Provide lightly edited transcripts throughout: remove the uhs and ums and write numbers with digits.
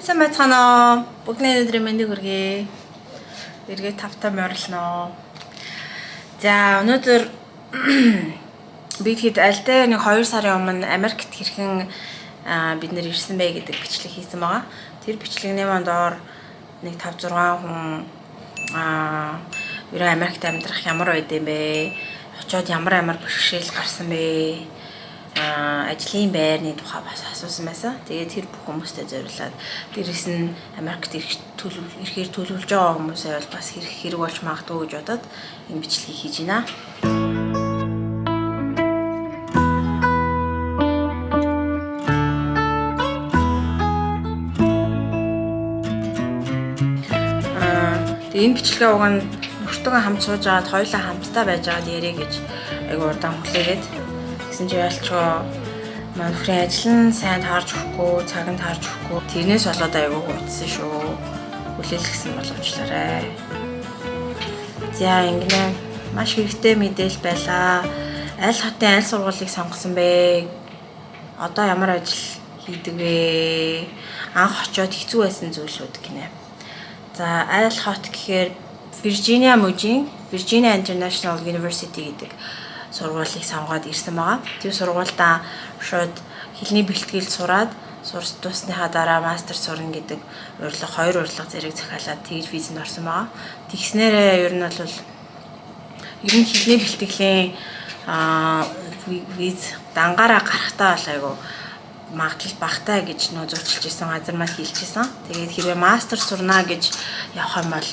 Сайн байцгаана уу? Бүгдний өнөөдрийн мэндийг хүргэе. Эргээд тавтай морилно. За, өнөөдөр би тэгэхэд аль дээр нэг 2 сарын өмнө Америкт хэрхэн бид нэр ирсэн бэ гэдэг бичлэг хийсэн байгаа. Тэр бичлэгний маань доор нэг 5 6 хүн ерөн Америкт амьдрах ямар байд юм бэ? Очоод ямар ямар бэрхшээл гарсан бэ? Ажлын байрны тухай бас асуусан байсан. Тэгээд тэр бүх хүмүүстэй зориулаад, дээрэс нь Америкт ирэх төлөв ирэхээр төлөвлөж байгаа хүмүүсээ бол бас хэрэг хэрэг болж магадгүй гэж бодоод энэ бичлэгийг хийж байна. Тэгээ энэ бичлэгээ уг нь нөхөртөөгөө хамт сууж агаад, хоёулаа хамтдаа байж агаад яриа гэж айгу удаан хүлээгээд гэсэн чи ялчгүй манай нөхрийн ажил нь сайн таарч өгөхгүй, цаг нь таарч өгөхгүй. Тэрнээс болоод айгу хурдсан шүү. Хүлээлгэсэн бол уучлаарай. За, ингэнэ, маш хэрэгтэй мэдээлэл байлаа. Аль хотын аль сургуулийг сонгосон бэ? Одоо ямар ажил хийдэг вэ? Анх очиод хэцүү байсан зүйлүүд гинэ. За, аль хот гэхээр Virginia мужийн Virginia International University гэдэг сургуулийг сонгоод ирсэн байгаа. Тэр сургуульдаа шууд хэлний бэлтгэл сураад, сурс дуусныхаа дараа мастер сурна гэдэг урилга, хоёр урилга зэрэг захиалаад, тэгж визэнд орсон байгаа. Тэгснээрээ ер нь бол ер нь хэлний бэлтгэлийн виз дангаараа гарахтаа бол айгу магадлал багатай гэж нөө зөрчилж исэн газар маань хэлж исэн. Тэгээд хэрвээ мастер сурнаа гэж явах юм бол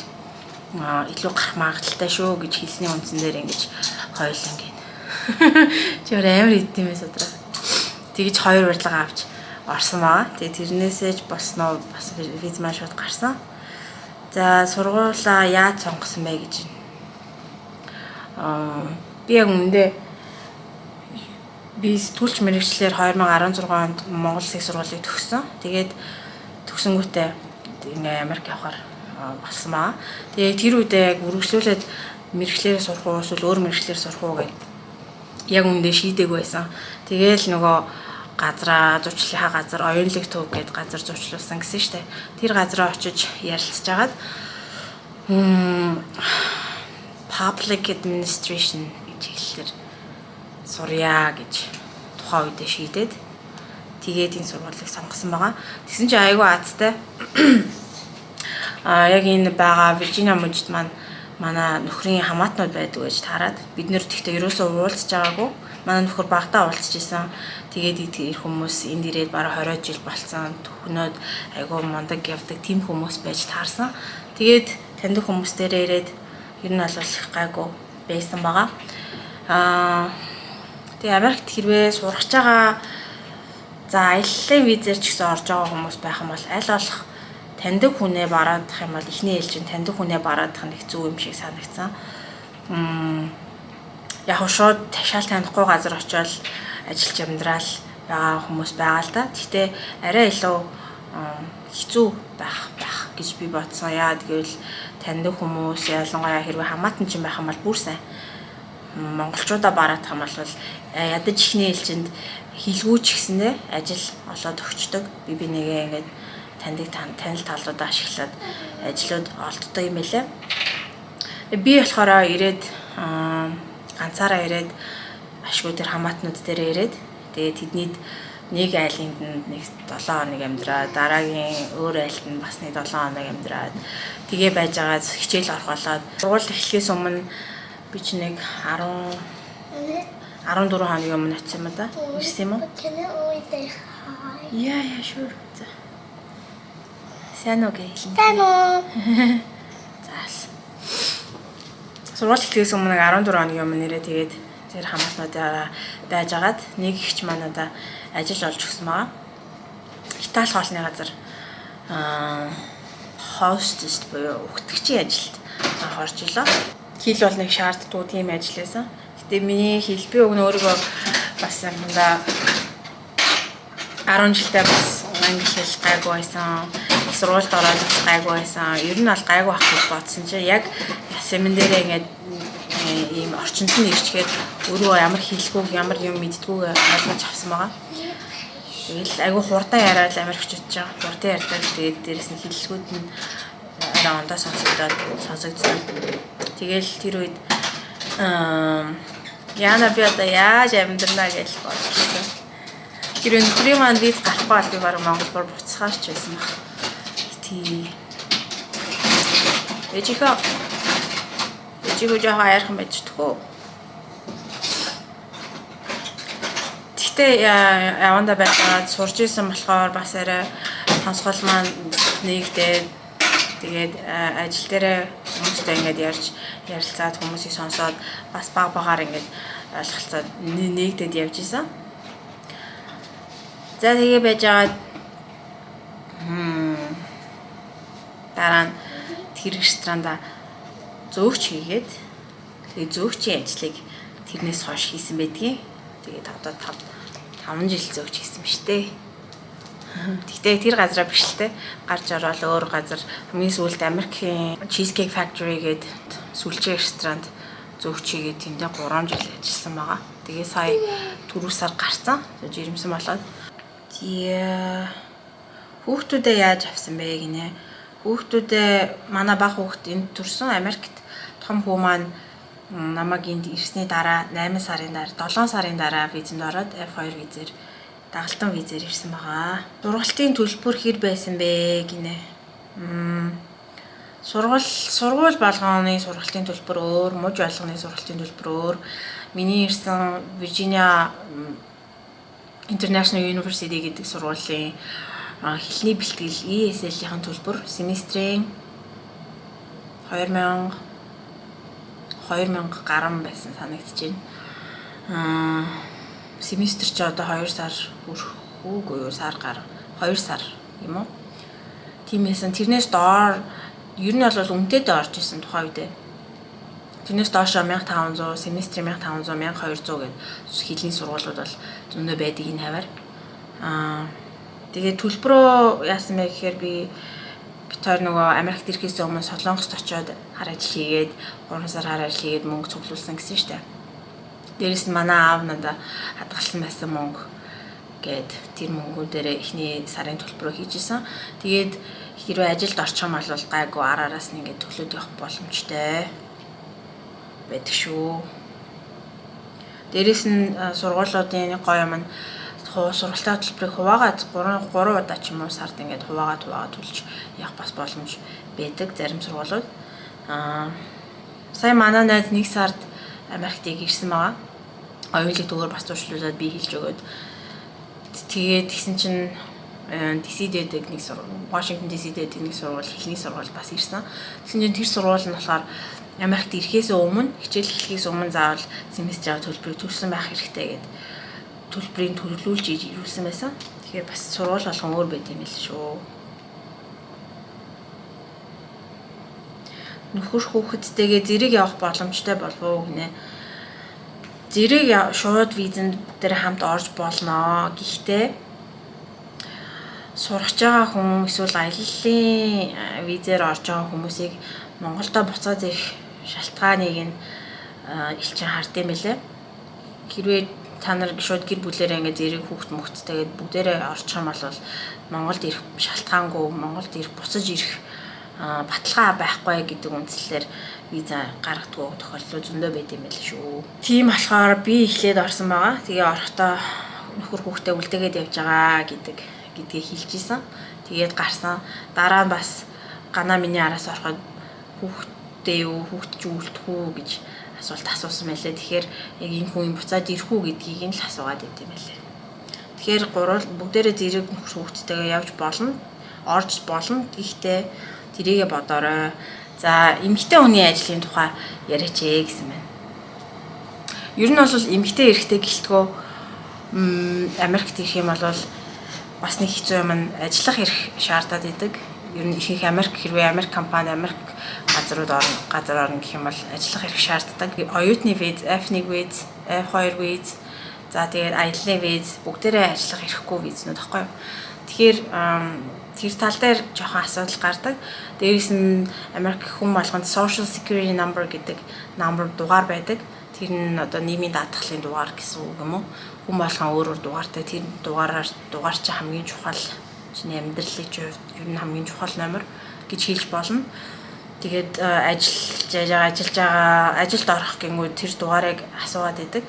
илүү гарах магадлалтай шүү гэж хэлсний үндсэн дээр ингэж хоёулаа ингэ. Чи амар идэм юм судраа. Тэгж хоёр урилга авч орсон байгаа. Тэгээ тэрнээсээ ч болсноо бас виз маань шууд гарсан. За, сургуулаа яаж сонгосон бэ гэж байна. Би яг үүндээ би сэтгүүлч мэргэжлээр 2016 онд Монгол Улсын сургуулийг төгссөн. Тэгээд төгсөнгүүтээ ингээ Америк явахаар болсон баа. Тэгээд тэр үедээ яг үргэлжлүүлээд мэргэжлээрээ сурах уу эсвэл өөр мэргэжлээр сурах уу гэд яг үүндээ шийдээгүй байсан. Тэгээл нөгөө газраа, зуучлалынхаа газар, оюунлаг төв гээд газар зуучлуулсан гэсэн штэ. Тэр газараа очиж ярилцж агаад public administration чиглэлээр сурья гэж тухайн үедээ шийдээд, тэгээд энэ сургуулийг сонгосон байгаа. Тэгсэн чинь айгүй азтай. Яг энэ байгаа Virginia мужид маань манай нөхрийн хамаатнууд байдаг гэж таарад, бид нэр тэгтээ ерөөсөө уулзж байгаагүй. Манай нөхөр багтаа уулзж исэн. Тэгээд тэр хүмүүс энд ирээд бараг 20 жил болцсон. Төхнөөд айгүй мундаг явдаг тийм хүмүүс байж таарсан. Тэгээд таньдаг хүмүүс дээрээ ирээд ер нь бол их гайгүй байсан байгаа. Тэгээ Америкт хэрвээ сурах байгаа, за, аяллаа визээр ч гэсэн орж байгаа хүмүүс байх юм бол аль болох таньдаг хүнээ бараадах юм бол эхний ээлжинд таньдаг хүнээ бараадах нь их зөв юм шиг санагдсан. Яг нь шууд шал танихгүй газар очиод ажиллаж амьдрал байгаа хүмүүс байгаа л да. Гэхдээ арай илүү хэцүү байх байх гэж би бодсон. Яа гэвэл таньдаг хүмүүс, ялангуяа хэрвээ хамаатан чинь байх юм бол бүр сайн. Монголчуудаа бараадах юм бол ядаж эхний ээлжинд хэлгүй ч гэсэндээ ажил олоод өгчдөг. Би бинийгээ ингээд таньдаг танил талуудаа ашиглаад ажлууд олддог юм байлээ. Би болохоор ирээд ганцаараа ирээд, ашгүй тэр хамаатнууд дээрээ ирээд, тэгээд тэднийд нэг айлын нэг 7 хоног амьдраад, дараагийн өөр айлд нь бас нэг 7 хоног амьдраад, тэгээ байж байгаа хичээл орох болоод, сургууль эхлэхээс өмнө би чи нэг 10 14 хоногийн өмнө очсон юм да. Ирсэн юм уу? Can I always say hi? Yeah, sure. За. Сайн уу гэж хэлнэ. Сайн уу. За. Сургууль эхлэхээс өмнө нэг 14 хоногийн өмнө нэрээ тэгээд тэр хамаатнуудаараа байж агаад нэг ихч манадаа ажил олж өгсөн байгаа. Итали хоолны газар hostess буюу угтагчийн ажилд анх орж илаа. Хэл бол нэг шаарддаггүй тийм ажил байсан. Гэтэ миний хэл, би уг нь өөрийгөө бас юмдаа 10 жилдээ бас англи хэл гайгүй байсан. Их сургуульд ороод бас гайгүй байсан. Ер нь бол гайгүй ах гэж бодсон чинь яг ясмэн дээрээ ингээд ийм орчинд нь ирчгээд өөрөө ямар хэлгүй, ямар юм мэддгүүгээ ойлгож авсан байгаа. Тэгэл айгүй хурдан яриад Америкчууд ч хурдан ярьдаг. Тэгээд дээрэс нь хэллэгүүд нь арай ондоо сонсогдсон. Тэгэл тэр үед яана, би одоо яаж амьдрнаа гэж бодсон. Тэр нөхрийн маань виз гарахгүй бол би бараг Монгол руу буцахаар ч байсан баг. Тий. Ээжийнхөө жоохон аяархан байж тхөө. Гэхдээ явандаа байгаад сурж исэн болохоор бас арай сонсгол маань нэгдээд, тэгээд ажил дээрээ хүмүүстэй ингээд ярьж ярилцаад, хүмүүсийг сонсоод, бас баг багаар ингээд ойлголцоод нэгдээд явж исэн. За, тэгээ байж байгаа дараа нь тэр ресторанда зөөгч хийгээд, тэгээ зөөгчийн ажлыг тэрнээс хойш хийсэн байдгийн. Тэгээд одоо 5 жил зөөгч хийсэн биз дээ. Гэхдээ тэр газараа биш л те. Гарч ороод өөр газар, хамгийн сүүлд Америкийн Cheesecake Factory гээд сүлжээ ресторанд зөөгч хийгээд тэндээ 3 жил ажилласан байгаа. Тэгээ сая түрүү сар гарцсан. Жирэмсэн болоод. Тэгээ хүүхдүүдээ яаж авсан бэ гинэ. Хүүхдүүдээ, манай бага хүүхд энд төрсөн, Америкт. Том хүү маань намайг энд ирсний дараа 8 сарын дараа, 7 сарын дараа визэнд ороод F2 визээр, дагалдан визээр ирсэн байгаа. Сургалтын төлбөр хэр байсан бэ гинэ. Сургууль болгоны сургалтын төлбөр өөр, муж болгоны сургалтын төлбөр өөр. Миний ирсэн Virginia International University гэдэг сургуулийн хэлний бэлтгэл ESL-ийн төлбөр семестрийн 2000 2000 гарan байсан санагдаж байна. Семестр чи одоо 2 сар хүрэх үгүй юу, сар гар 2 сар юм уу? Тийм байсан. Тэрнээс доор ер нь бол үнэтэй орж исэн тухайн үедээ. Тэрнээс доошоо 1500, семестрийн 1500, 1200 гээд хэлний сургуулиуд бол зөндөө байдаг энэ хавар. Тэгээд төлбөрөө яасан бэ гэхээр би бид хоёр нөгөө Америкт ирэхээс өмнө Солонгост очиод хар ажил хийгээд, 3 сар хар ажил хийгээд мөнгө цуглуулсан гэсэн штэ. Дээрэс нь манай аав надад хадгалсан байсан мөнгө гээд тэр мөнгүүдээрээ эхний сарын төлбөрөө хийж исэн. Тэгээд хэрвээ ажилд орчих юм бол гайгүй ар араас нь ингээд төлөөд явах боломжтой байдаг шүү. Дээрэс нь сургуулиудын нэг гоё юм нь сургалтын төлбөрийг хуваагаад 3 3 удаа ч юм уу сард ингээд хуваагаад хуваагаад төлж явах бас боломж байдаг зарим сургуулиуд. Сая манай найз нэг сард Америкт ирсэн байгаа. Оюунлаг төгөөр бас туршлуулад би хэлж өгөөд, тэгээд тэгсэн чинь DC дэдэг нэг сургууль, Washington DC дэдэг нэг сургууль, хэлний сургууль бас ирсэн. Тэгсэн чинь тэр сургууль нь болохоор Америкт ирэхээс өмнө, хичээл эхлэхээс өмнө заавал семестрийн төлбөрийг төлсөн байх хэрэгтэй гэдэг төлбөрийг төлүүлж ирүүлсэн байсан. Тэгэхээр бас сургууль болгон өөр байт юм л шүү. Нөхөр хүүхэдтэйгээ зэрэг явах боломжтой болов уу гинэ. Зэрэг шууд визэнд дээр хамт орж болно. Гэхдээ сурах байгаа хүн эсвэл аяллаа визээр орж байгаа хүмүүсийг Монголдо буцаад ирэх шалтгааныг нь элчин хард юм билээ. Хэрвээ та нар шууд гэр бүлээрээ ингээд зэрэг хүүхд мөхттэйгээд бүгдээрээ орчих юм бол Монголд ирэх шалтгаангүй, Монголд ирэх, буцаж ирэх баталгаа байхгүй гэдэг үндслээр виза гаргадгүй тохиолдол зөндөө байд юм байл шүү. Тийм болохоор би эхлээд орсон байгаа. Тэгээ орохдоо нөхөр хүүхдээ үлдээгээд явж байгаа гэдгийг хэлж исэн. Тэгээд гарсан. Дараа нь бас ганаа миний араас ороход хүүхдээ юу, хүүхд чи үлдэх үү гэж асуулт асуусан байлээ. Тэгэхээр яг энэ хүн буцаад ирэх үү гэдгийг нь л асуугаад байт юм байлээ. Тэгэхээр гурвал бүгдээрээ зэрэг нөхөр хүүхдтэйгээ явж болно, орж болно. Гэхдээ тэрийгэ бодоорой. За, эмэгтэй хүний ажлын тухай яриач ээ гэсэн байна. Ер нь бол эмэгтэй эрэгтэй гэлтгүү Америкт ирэх юм бол бас нэг хэцүү юм нь ажиллах эрх шаардаад идэг. Ер нь ихэнх Америк, хэрвээ Америк компани, Америк газрууд орно, газар орно гэх юм бол ажиллах эрх шаарддаг. Оюутны виз, F1 виз, F2 виз, за тэгээд аяллаа виз бүгдээрээ ажиллах эрхгүй визнүүд баггүй юу. Тэгэхээр тэр тал дээр жоохон асуудал гардаг. Дээрээс нь Америк хүн болгонд Social Security Number гэдэг number, дугаар байдаг. Тэр нь одоо нийгмийн даатгалын дугаар гэсэн үг юм уу? Хүн болгон өөр өөр дугаартай, тэр дугаараар дугаар чинь хамгийн чухал, чиний амьдралын хувьд ер нь хамгийн чухал номер гэж хэлж болно. Тэгээд ажиллаж байгаа, ажиллаж байгаа, ажилд орох гэнгүүт тэр дугаарыг асуугаад идэг.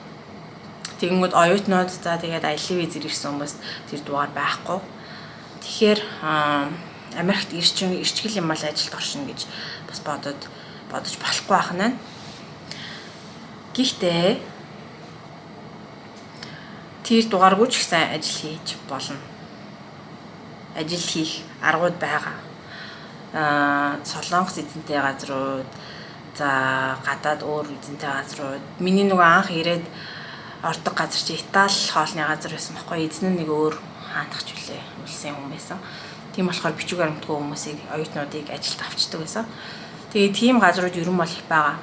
Тэгэнгүүт оюутнууд, за тэгээд аяллаа визээр ирсэн хүмүүс тэр дугаар байхгүй. Тэгэхээр Америкт ирчин ирчгэл юм бол ажилд оршино гэж бас бодож болохгүй байх нь. Гэхдээ тэр дугааргүй ч гэсэн ажил хийж болно. Ажил хийх аргууд байгаа. Солонгос эзэнтэй газрууд, за гадаад өөр эзэнтэй газрууд. Миний нөгөө анх ирээд ордог газар чи Итали хоолны газар байсан байхгүй. Эзэн нь нэг өөр хаандах ч үлээ улсын хүн байсан. Тийм болохоор бичиг баримтгүй хүмүүсийг, оюутнуудыг ажилд авчдаг байсан. Тэгээ тийм газрууд ер нь бол их байгаа.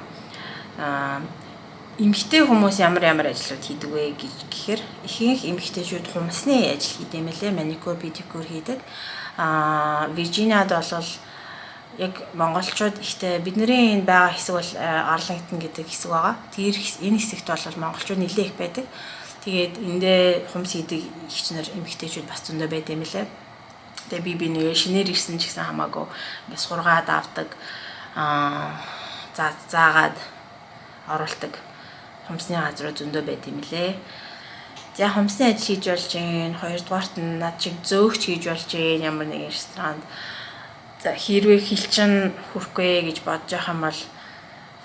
Эмэгтэй хүмүүс ямар ямар ажлууд хийдэг вэ гэж гэхээр ихэнх эмэгтэйчүүд хумсны ажил хийдэг юм лээ. Маникюр, педикюр хийдэг. Виржиниад бол яг монголчууд ихтэй, бидний энэ байгаа хэсэг бол Арлингтон гэдэг хэсэг байгаа. Тэр энэ хэсэгт бол монголчууд нэлээд их байдаг. Тэгээд эндээ хумс хийдэг эгч нар, эмэгтэйчүүд бас зөндөө байд юм лээ. Тэгээ би нэг шинээр ирсэн ч гэсэн хамаагүй ингээд сургаад авдаг. За заагаад оруулдаг хумсны газрууд зөндөө байд юм лээ. За, хумсны ажил хийж болж гин. Хоёрдугаарт нь над чиг зөөгч хийж болж гин ямар нэгэн ресторанд. За, хэрвээ хэл чин хүрэхгүй гэж бодож байгаа юм бол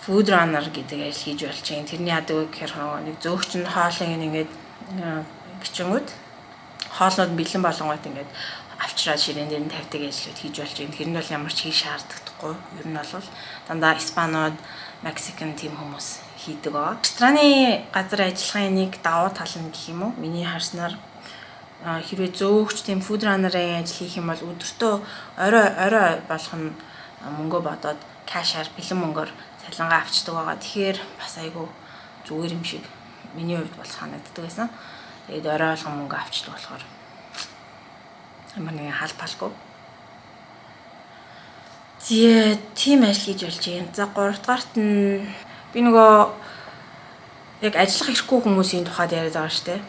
food runner гэдэг ажил хийж болж гин. Тэрний яадаг вэ гэхээр нэг зөөгч нь хоолыг ингээд бичингүүд хоолнууд бэлэн болонгууд ингээд авчраад ширээн дээр нь тавьдаг ажлууд хийж болж гин. Тэр нь бол ямар ч хэл шаарддаггүй. Ер нь бол дандаа Испанууд, Мексикэн тийм хүмүүс хийдэг байгаа. Рестораны газар ажиллахын нэг давуу тал нь гэх юм уу? Миний харснаар хэрвээ зөөгч, тийм food runner-ын ажил хийх юм бол өдөртөө орой орой болох нь мөнгө бодоод cash аар, бэлэн мөнгөөр цалингаа авчдаг байгаа. Тэгэхээр бас айгүй зүгээр юм шиг миний хувьд бол санагддаг байсан. Тэгээд орой болгон мөнгө авчдаг болохоор ямар нэгэн хал палгүй. Зэ, тийм ажил хийж болж байна. За, гуравдугаарт нь би нөгөө яг ажиллах эрхгүй хүмүүсийн тухайд яриад байгаа шүү дээ.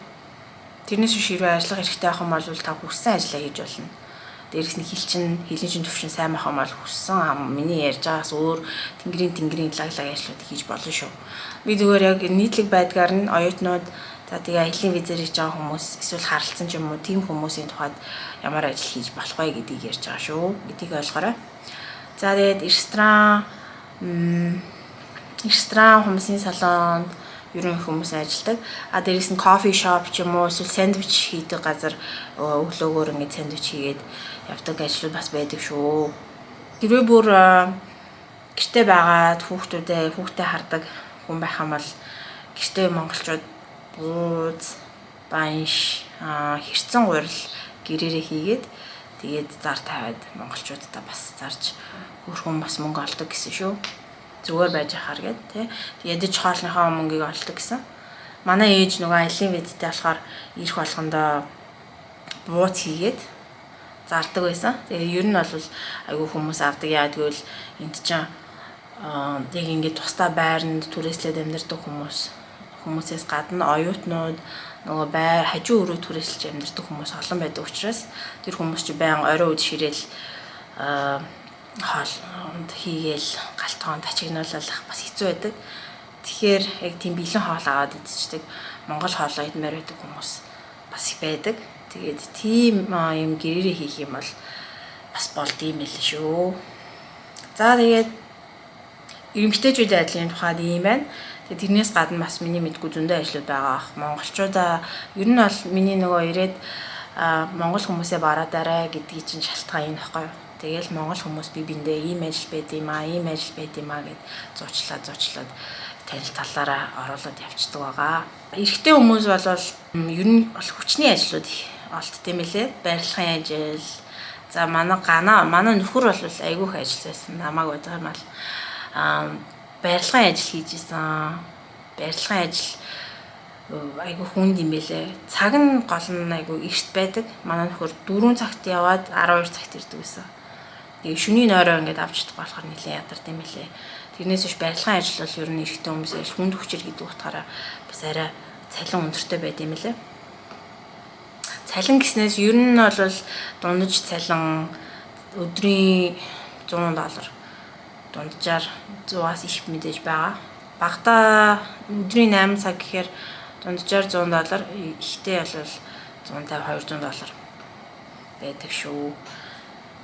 Тэрнээс биш хэрвээ ажиллах эрхтэй байх юм бол та хүссэн ажлаа хийж болно. Дээрээс нь хэл чин, хэлний чин төвшин сайн байх юм бол хүссэн, миний ярьж байгаас өөр тэнгэрийн тэнгэрийн лаг лаг ажлууд хийж болно шүү. Би зүгээр яг нийтлэг байдгаар нь оюутнууд, за тэгээ аялын визээр хийж байгаа хүмүүс, эсвэл харалцсан ч юм уу, тийм хүмүүсийн тухайд ямар ажил хийж болох вэ гэдгийг ярьж байгаа шүү гэдгийг ойлгоорой. За, тэгээд ресторан, хүмүүсийн салонд ер нь хүмүүс ажилладаг. А дээрээс нь coffee shop ч юм уу, эсвэл сэндвич хийдэг газар, өглөөгөөр ингээд сэндвич хийгээд явдаг ажлууд бас байдаг шүү. Хэрвээ бүр гэрте байгаад хүүхдээ хардаг хүн байх юм бол гэрте монголчууд бууз, банш, хэрцэн гурил гэрээрээ хийгээд, тэгээд зар тавиад монголчуудаа бас зарж хөөрхөн бас мөнгө олдог гэсэн шүү. Зүгээр байж ахаар гээд тий. Тэгээд ядаж хоолныхоо мөнгийг олдог гэсэн. Манай ээж нөгөө аялын визтэй болохоор ирэх болгондоо бууз хийгээд зардаг байсан. Тэгээ ер нь бол айгүй хүмүүс авдаг. Яа гэвэл энд чинь яг ингээд тусдаа байранд түрээслээд амьдардаг хүмүүсээс гадна оюутнууд, нөгөө байр хажуу өрөө түрээсэлж амьдардаг хүмүүс олон байдаг учраас тэр хүмүүс чи баян орой үд ширээл хоол хийгээл гал тогоонд ачигнуулах бас хэцүү байдаг. Тэгэхээр яг тийм бэлэн хоол аваад идчихдэг. Монгол хоолоо идмээр байдаг хүмүүс бас их байдаг. Тэгээд тийм юм гэрээрээ хийх юм бол бас болд юм л шүү. За, тэгээд эмэгтэйчүүдийн ажлын тухайд ийм байна. Тэгээд тэрнээс гадна бас миний мэдгүй зөндөө ажлууд байгаа ах. Монголчуудаа ер нь бол миний нөгөө ирээд монгол хүмүүсээ бараадарай гэдгийг чинь шалтгаан энэ баггүй юу? Тэгээл монгол хүмүүс би биндээ ийм ажил байд юм аа, ийм ажил байд юм аа гэд зуучлаад зуучлаад танил талаараа оруулаад явцдаг байгаа. Эрэгтэй хүмүүс бол ер нь бол хүчний ажлууд их олддог юм лээ. Барилгын ажил. За, манай ганаа, манай нөхөр бол айгүй их ажилласан. Намайг бодох юм бол барилгын ажил хийж исэн. Барилгын ажил айгүй хүнд юм байлээ. Цаг нь гол нь айгүй эрт байдаг. Манай нөхөр 4 цагт яваад 12 цагт ирдэг байсан. Тэгээ шөнийн орой ингээд авч чадахгүй болохоор нэлээд ядардаг юм лээ. Тэрнээс биш барилгын ажил бол ер нь эрэгтэй хүмүүс ажил, хүнд хүчээр гэдэг утгаараа бас арай цалин өндөртэй байд юм лээ. Цалин гэснээс ер нь бол дундаж цалин өдрийн 100 доллар, дунджаар 100-аас их мэдээж байгаа. Багадаа өдрийн 8 цаг гэхээр дунджаар 100 доллар, ихтэй бол 150 200 доллар байдаг шүү.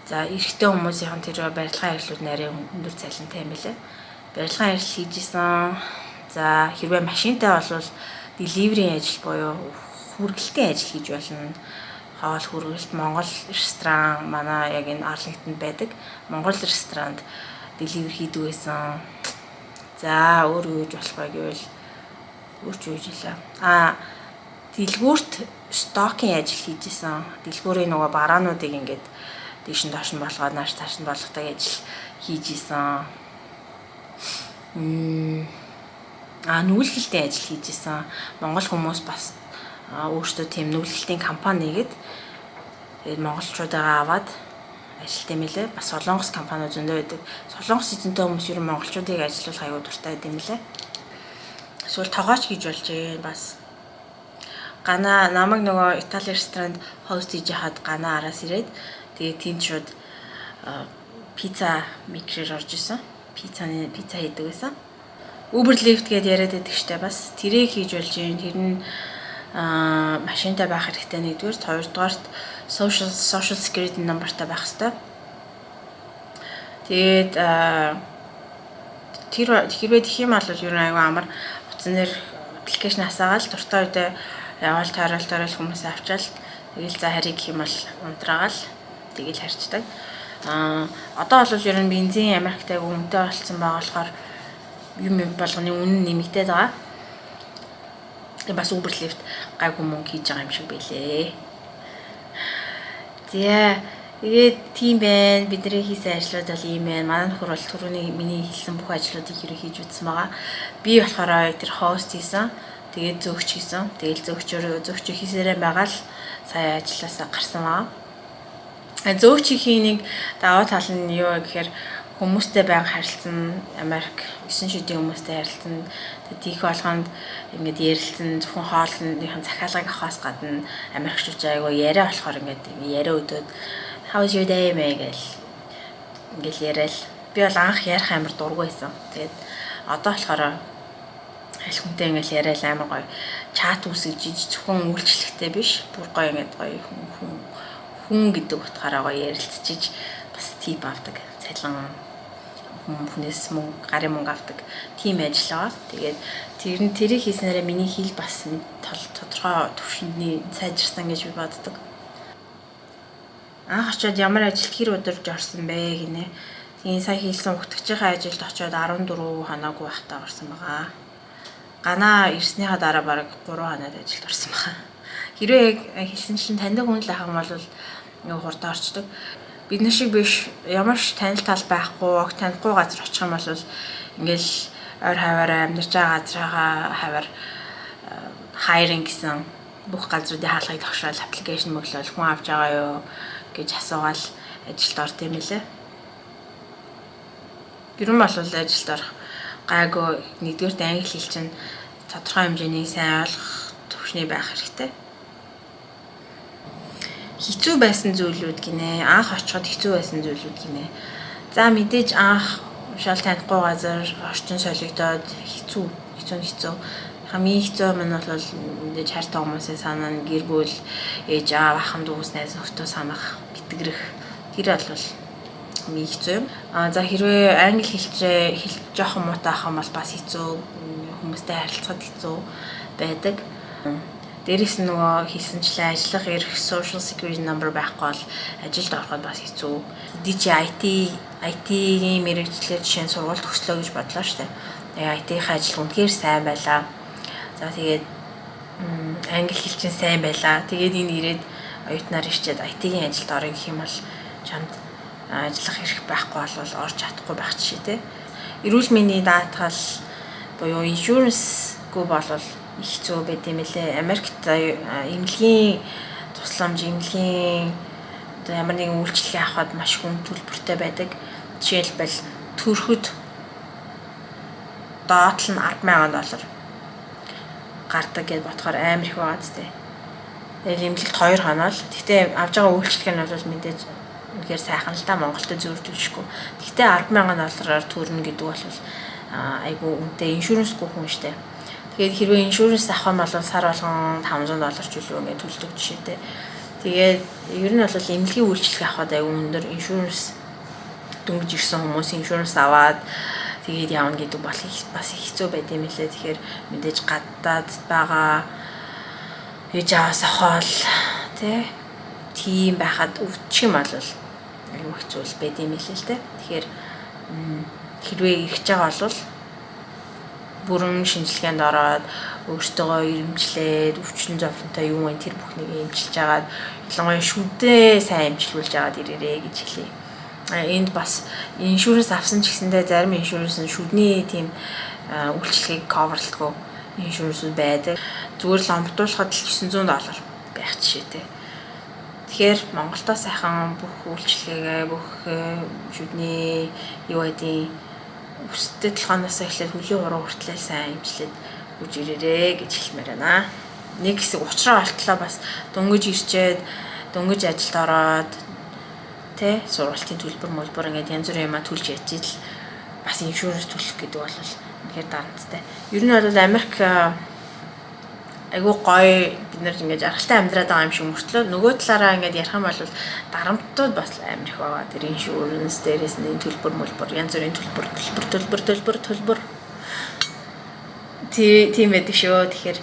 За, эрэгтэй хүмүүсийн тэр барилгын ажлууд нарийн өндөр цалинтай юм билээ. Барилгын ажил хийж исэн. За, хэрвээ машинтай болвол delivery ажил буюу хүргэлтийн ажил хийж болно. Хоол хүргэлт, Монгол ресторан, манай яг энэ Арлингтонд байдаг. Монгол ресторанд delivery хийдэг байсан. За, өөр юу гэж болох вэ гэвэл өөр ч юу гэж хэлээ. Аа, дэлгүүрт stock ийн ажил хийж исэн. Дэлгүүрийн нөгөө бараануудыг ингээд дээш нь доош нь болгоод, нааш цааш нь болгодог ажил хийж исэн. Аа, нүгэлгэлтийн ажил хийж исэн. Монгол хүмүүс бас өөрсдөө тийм нүгэлгэлтийн компани нэгээд, тэгээд монголчуудаа аваад ажилт юм лээ. Бас Солонгос компаниуд зөндөө байдаг. Солонгос эзэнтэй хүмүүс ер нь монголчуудыг ажилуулах аюу дуртай байд юм лээ. Эсвэл тогооч хийж болж ээ бас. Гана намайг нөгөө Итали ресторанд host хийж хахад гана араас ирээд, тэгээд тэнд шууд pizza maker ээр орж исэн. Пицца хийдэг байсан. Uber, Lyft гэдээ яриад байдаг штэ, бас тэрийг хийж болж юм. Тэр нь машинтай байх хэрэгтэй нэгдүгээр, хоёрдугаарт social security number тай байх хэрэгтэй. Тэгээд тэр хэрвээ тэх юм бол ер нь аюу амар, утсан дээр application асаагаал, дуртай үедээ яваал, тойрол тойрол хүмүүсээ авчаал, тэгэл за харийг гэх юм бол унтраагаал, тэгэл харьцдаг. Аа, одоо бол ер нь бензин Америкт айгу үнэтэй болсон байгаа болохоор юм болгоны үнэ нэмэгдээд байгаа. Тэгээ бас Uber, Lyft гайгүй мөнгө хийж байгаа юм шиг байлээ. За, тэгээд тийм байна. Бидний хийсэн ажлууд бол ийм байна. Манай нөхөр бол түрүүний миний хэлсэн бүх ажлуудыг хэрэг хийж үзсэн байгаа. Би болохоор тэр host хийсэн. Тэгээд зөөгч хийсэн. Тэгэл зөөгч хийсээрээ байгаа л сая ажилласаа гарсан байгаа. Зөөгч хийхийн нэг даваа тал нь юу вэ гэхээр хүмүүстэй байнга харилцсан, Америк 9 шидийн хүмүүстэй харилцсан. Тэгээд тийх болгонд ингээд ярилцсан, зөвхөн хоолныхын захиалгыг авахаас гадна Америкчууд айгу яриа болохоор ингээд яриа өдөөд "How was your day?" мэ гэл ингээл яриад. Би бол анх ярих амар дургүй байсан. Тэгээд одоо болохоор аль хүнтэй ингээл яриад амар гоё чат үүсгэж, зөвхөн үйлчлэхтэй биш, бүр гоё ингээд гоё хүн хүн хүн гэдэг утгаараа гоё ярилцчихиж, бас tip авдаг. Цалин, хүнээс мөнгө, гарын мөнгө авдаг тийм ажил байгаа. Тэгээд тэр нь тэрийг хийснээрээ миний хэл бас тодорхой төвшөндний сайжирсан гэж би боддог. Анх очиод ямар ажилд хэр удирж орсон бэ гинэ. Тийм, сая хийлсэн угтагчийнхаа ажилд очиод 14 хоноогүй байхдаа орсон байгаа. Ганаа ирснийхаа дараа бараг 3 хоноод ажилд орсон байгаа. Хэрвээ яг хэлсэн чинь таньдаг хүн л ах юм бол нөгөө хурдан орчдөг. Бид нар шиг биш, ямар ч танил тал байхгүй, огт танихгүй газар очих юм бол ингээл ойр хаваараа амьдарч байгаа газрынхаа хаваар hiring гэсэн бүх газруудын хаалгыг тогшоол, application мөглөөл, хүн авч байгаа юу гэж асуугаал ажилд орд юм лээ. Ер нь бол ажилд орох гайгүй, нэгдүгээрт англи хэл чинь тодорхой хэмжээний сайн ойлгох төвшний байх хэрэгтэй. Хэцүү байсан зүйлүүд гинэ. Анх очиход хэцүү байсан зүйлүүд гинэ. За, мэдээж анх шал танихгүй газар орчин солигдоод хэцүү, хэцүү, хэцүү. Хамгийн хэцүү юм нь бол мэдээж хайртай хүмүүсээ санаа, гэр бүл, ээж аав, ахын дүүс, найз нөхдөд санах, битгэрэх, тэр бол хамгийн хэцүү юм. А за, хэрвээ англи хэлчээ хэл жоохон муутай ах юм бол бас хэцүү, хүмүүстэй харилцахад хэцүү байдаг. Дээрээс нь нөгөө хэлсэнчлэн ажиллах эрх, social security number байхгүй бол ажилд ороход бас хэцүү. Хэдий чи IT-ийн мэргэжлээр жишээ нь сургууль төгслөө гэж бодлоо штэ. Тэгээ IT-ийн ажил үнэхээр сайн байлаа. За, тэгээд англи хэл чинь сайн байлаа. Тэгээд энэ ирээд оюутнаар ирчээд IT-ийн ажилд орё гэх юм бол чамд ажиллах эрх байхгүй бол орж чадахгүй байх жишээ те. Эрүүл мэндийн даатгал буюу insurance-гүй болвол их хэцүү байд юм лээ. Америкт эмнэлгийн тусламж, эмнэлгийн Одоо ямар нэгэн үйлчилгээ авахад маш хүн төлбөртэй байдаг. Жишээлбэл төрөхөд доод нь 10,000 доллар гардаг гэж бодохоор амар их байгаа зү. Тэгэл эмнэлэгт 2 хоноо л. Гэхдээ авж байгаа үйлчилгээ нь бол мэдээж үнэхээр сайхан л да, Монголтой зөрүүлжгүй. Гэхдээ 10,000 доллараар төрнө гэдэг бол айгүй үнэтэй, insurance гүй хүн штэ. Тэгээд хэрвээ insurance авах юм бол сар болгон 500 доллар ч үлээ ингээд төлдөг жишээтэй. Тэгээд ер нь бол эмнэлгийн үйлчилгээ авахад айгүй өндөр. Insurance, дөнгөж ирсэн хүмүүс insurance аваад тэгээд явна гэдэг бол бас хэцүү байд юм лээ. Тэгэхээр мэдээж гадаад байгаа ээж аваас охоол тий тийм байхад өвчих юм бол аюу хэцүү л байд юм лээ л дээ. Тэгэхээр хэрвээ ирж байгаа бол бүрэн шинжилгээнд ороод, өөртөөгөө ирэмжлээд, өвчин зовлонтой юу вэ, тэр бүхнийг эмчилж агаад, ялангуяа шүдээ сайн эмчилүүлж агаад ирээрээ гэж хэлье. Энд бас insurance авсан ч гэсэндээ зарим insurance нь шүдний тийм үйлчилгээг cover лдгоо insurance байдаг. Зүгээр л онбодуулахад л 900 доллар байх жишээтэй. Тэгэхээр Монголдоо сайхан бүх үйлчилгээгээ, бүх шүдний юу гэдгийг, үстэй толгооноос эхлээд хөлийн хуруу хүртлээр сайн эмчлээд үж ирээрээ гэж хэлмээр байна. Нэг хэсэг учраа олтлоо бас дөнгөж ирчээд, дөнгөж ажилд ороод тэ сургалтын төлбөр мөлбөр ингээд янз бүрийн юмаа төлж яж ил бас insurance төлөх гэдэг бол үнэхээр дарамттай. Ер нь бол Америк айгүй гоё, бид нар ингээд жаргалтай амьдраад байгаа юм шиг мөртлөө нөгөө талаараа ингээд ярих юм бол дарамтууд бас амар их байгаа. Тэр insurance, дээрээс нь төлбөр мөлбөр, янз бүрийн төлбөр төлбөр төлбөр төлбөр төлбөр тийм байдаг шүү. Тэгэхээр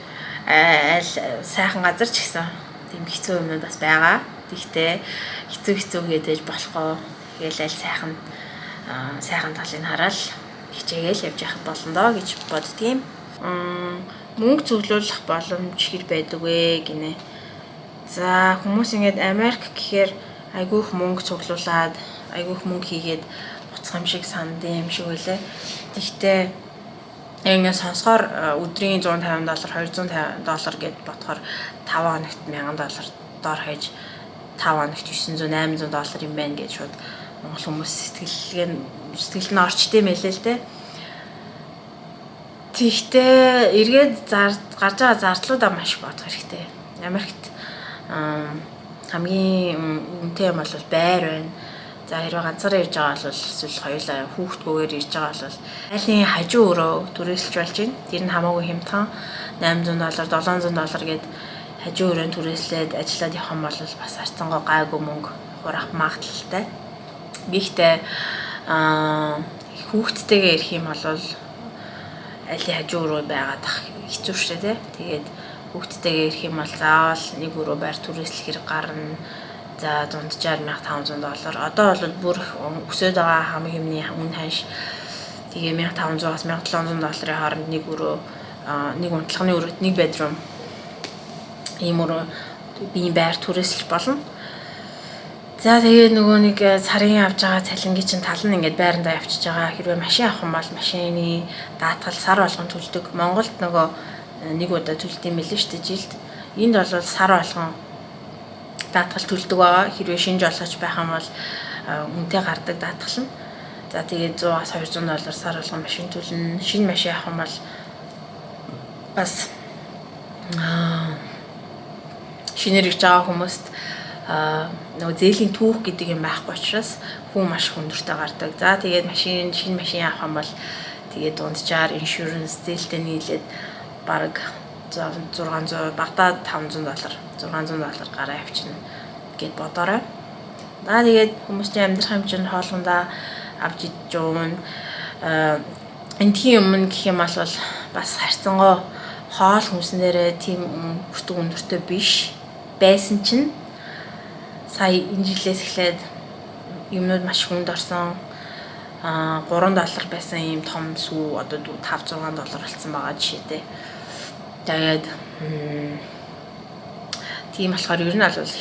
аль сайхан газар ч гэсэн тийм хэцүү юмнууд бас байгаа. Тэгтээ хэцүү хэцүү гэдээж болохгүй. Тэгэл аль сайхан сайхан талыг хараад хичээгээл явж яхад болно доо гэж боддгийм. Мөнгө цуглуулах боломж хэр байдаг вэ гинэ. За, хүмүүс ингээд Америк гэхээр айгүй их мөнгө цуглуулад, айгүй их мөнгө хийгээд буцах юм шиг сандын юм шиг байлаа. Тэгтээ ингээд сонсохоор өдрийн 150 доллар, 250 доллар гэд бодохоор 5 хоногт 1000 доллар дор хаяж, 5 хоногт 900 800 доллар юм байна гэж шууд монгол хүмүүс сэтгэлгээ сэтгэл нь орчтой юм байлээ л дээ. Тэгтээ эргээд гарч байгаа зардлуудаа маш их бодох хэрэгтэй. Америкт хамгийн үнэтэй юм бол байр байна. За, хэрвээ ганцаараа ирж байгаа бол, эсвэл хоёулаа хүүхдгүйгээр ирж байгаа бол айлын хажуу өрөө түрээсэлж болж байна. Тэр нь хамаагүй хямдхан, 800 доллар, 700 доллар гээд хажуу өрөөнд түрээслээд ажиллаад явах юм бол бас харьцангуй гайгүй мөнгө хураах магадлалтай. Гэхдээ хүүхдтэйгээ ирэх юм бол айлын хажуу өрөө байгаад ах хэцүү шээ, тий. Тэгээд хүүхдтэйгээ ирэх юм бол заавал нэг өрөө байр түрээслэх хэрэг гарна. За, дунджаар 1500 доллар. Одоо бол бүр өсөөд байгаа хамаг юмны үн ханш. Тэгээ 1500-аас 1700 долларын хооронд нэг өрөө, нэг унтлагын өрөөт, нэг bedroom ийм өрөө, биеийн байр түрээслэх болно. За, тэгээ нөгөө нэг сарын авж байгаа цалингийн чинь тал нь ингээд байрандаа явчиж байгаа. Хэрвээ машин авах юм бол машины даатгал сар болгон төлдөг. Монголд нөгөө нэг удаа төлдөг юм билээ шүү дээ, жилд. Энд бол сар болгон даатгал төлдөг байгаа. Хэрвээ шинэ жолооч байх юм бол үнэтэй гардаг даатгал нь. За, тэгээд 100-аас 200 доллар сар болгон машин төлнө. Шинэ машин авах юм бол бас шинээр ирж байгаа хүмүүст нөгөө зээлийн түүх гэдэг юм байхгүй учраас хүн маш хүндэртэй гардаг. За, тэгээд машин, шинэ машин авах юм бол тэгээд дунджаар insurance, зээлтэй нийлээд бараг 600, багадаа 500 доллар, 600 доллар гараа явчихна гэд бодоорой. За, тэгээд хүмүүс чинь амьдрах юм чинь хоолундаа авч идэж уун. Эндхийн өмнө гэх юм бол бас харьцангуй хоол хүнснээрээ тийм өртөг өндөртэй биш байсан чинь сая энэ жилээс эхлээд юмнууд маш хүнд орсон. 3 доллар байсан ийм том сүү одоо 5 6 доллар болсон байгаа жишээтэй. Тэгээд тийм болохоор ер нь бол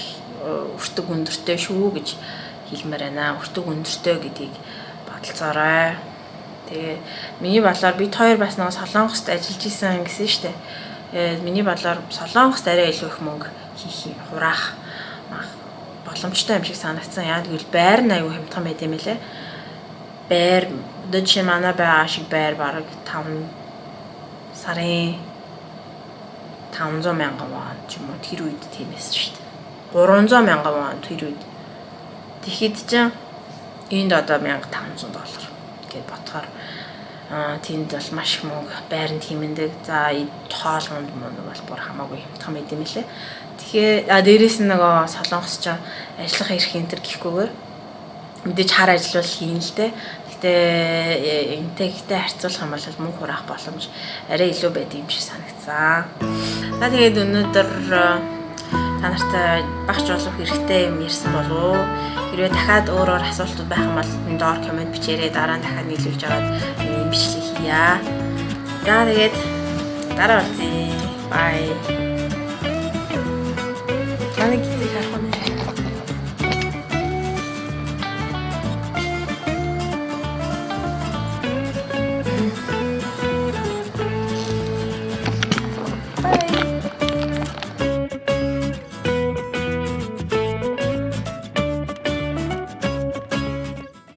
өртөг өндөртэй шүү гэж хэлмээр байна. Өртөг өндөртэй гэдгийг бодолцоорой. Тэгээ миний бодлоор бид хоёр бас нэг Солонгост ажиллаж исэн гэсэн штэ. Тэгээд миний бодлоор Солонгост арай илүү их мөнгө хийх, хураах боломжтой юм шиг санагдсан. Яагаад гэвэл байр нь аюу хямдхан байт юм лээ. Байр одоо жишээ манай байгаа шиг байр бараг 5 сарын 500 мянган вон ч юм уу, тэр үед тийм байсан шүү дээ. 300 мянган вон тэр үед. Тэгэхэд чинь энд одоо 1500 доллар гэд бодохоор тэнд бол маш их мөнгө байранд хэмнэдэг. За, хоол хүнд мөн бол бүр хамаагүй хямдхан байт юм лээ. Тэгэхээр дээрээс нь нөгөө Солонгос ч ажиллах эрх энэ төр гэхгүйгээр мэдээж хар ажиллавал хийн л дээ. Гэтэ энтэй гэхдээ харьцуулах юм бол мөнгө хураах боломж арай илүү байд юм шиг санагдсан. За, тэгээд өнөөдөр та нартай багч болох хэрэгтэй юм ярьсан болов уу? Хэрвээ дахиад өөр өөр асуултууд байх юм бол энэ доор comment бичээрэй. Дараа нь дахиад нийлүүлж аваад ийм бичлэг хийе. За, тэгээд дараа уулзъя. Bye. Манай гизийг харах.